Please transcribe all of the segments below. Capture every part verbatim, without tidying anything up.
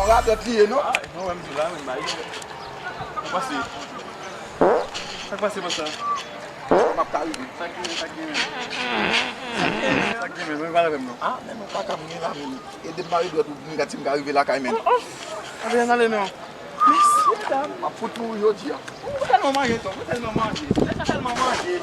Radòt li ye, non? Ah, non, wè m di la, men bay. Sa k pase? Sa k pase, bòs la? M ap ka rive. Sa k genyen, sa k genyen? Sa k genyen, men pale avè m non. Ah, men nou pa ka m gen la, men ede m mare dwèt ou, m gad si m ka rive lakay, men. Oh, oh. Ann ale, ann ale non. Mesye dam. M ap fout mouri jodi a. Ou tèlman manje, Tom, ou tèlman manje. Ou tèlman manje.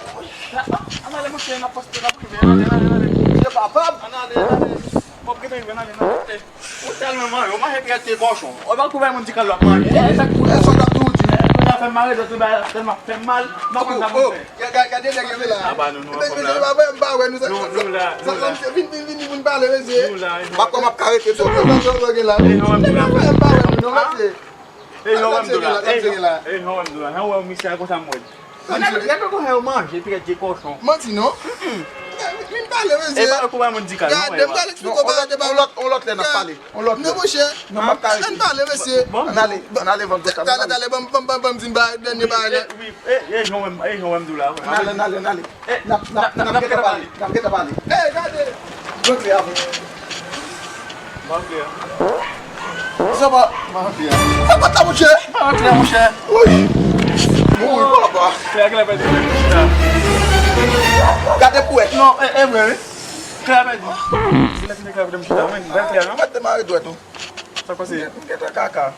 Ah, ann ale, monchè, n ap poste, n ap rive. Ann ale, ann ale, ann ale. Se pa pap. Ann ale, ann ale. W ap gentan rive, ann ale, ann ale. Ou tèlman manje, ou manje trèt ke kòchon. Ou pa kouvè moun di kal w ap manje. E, sa k pou, e, sa w t ap tou di. Kounye a fè m mare dwèt, ou ba tèlman fè m mal, m pa konn sa pou m fè. Gade, gade nèg yo la. Aba nou, nou anfòm la. M pa wè, m pa wè nou. Nou, nou la, nou la. Vin, vin, vin, vin pale, mesye. Nou la, e nou. Pa kòman ap ka rete sou nou. Sa nou gen la. E nou menm nou la. M pa wè nou, non, mesye. E nou menm nou la. E nou menm nou la. Jan wè misye a konsa m wè l. Nèg, nèg yo konsa yo manje, epi rete kòchon. Manti non. Vin pale, mesye. E pa kòman moun di kal, non. Gade, m pral eksplike w bagay de bagay. On lòt, on lòt lè n ap pale. On lòt lè. Non, monchè. Non, m ap ka rete. Ann pale, mesye. Ann ale, ann ale vann dwèt la. Talè, talè, ban m, ban m, ban m, ban m di n bagay, dènye bagay la. E, wi, e, e, jan w wè m, e, jan w wè m di w la. Ann ale, ann ale, ann ale. E, n ap, n ap, n ap gentan pale. N ap gentan pale. E, gade. Mwen klè avè w. Mwen klè. Sa va? Mwen klè. Sa va ta, monchè? Mwen klè, monchè. Wi. Mwen klè, papa. Klè, klè, pèdi. Gade pou wè. Non, e, e vre, wi. Klè, pèdi. Klè, klè, pèdi, monchè. Mwen klè, non? Mwen te mare dwèt ou. Sa k pase? M gentan kaka.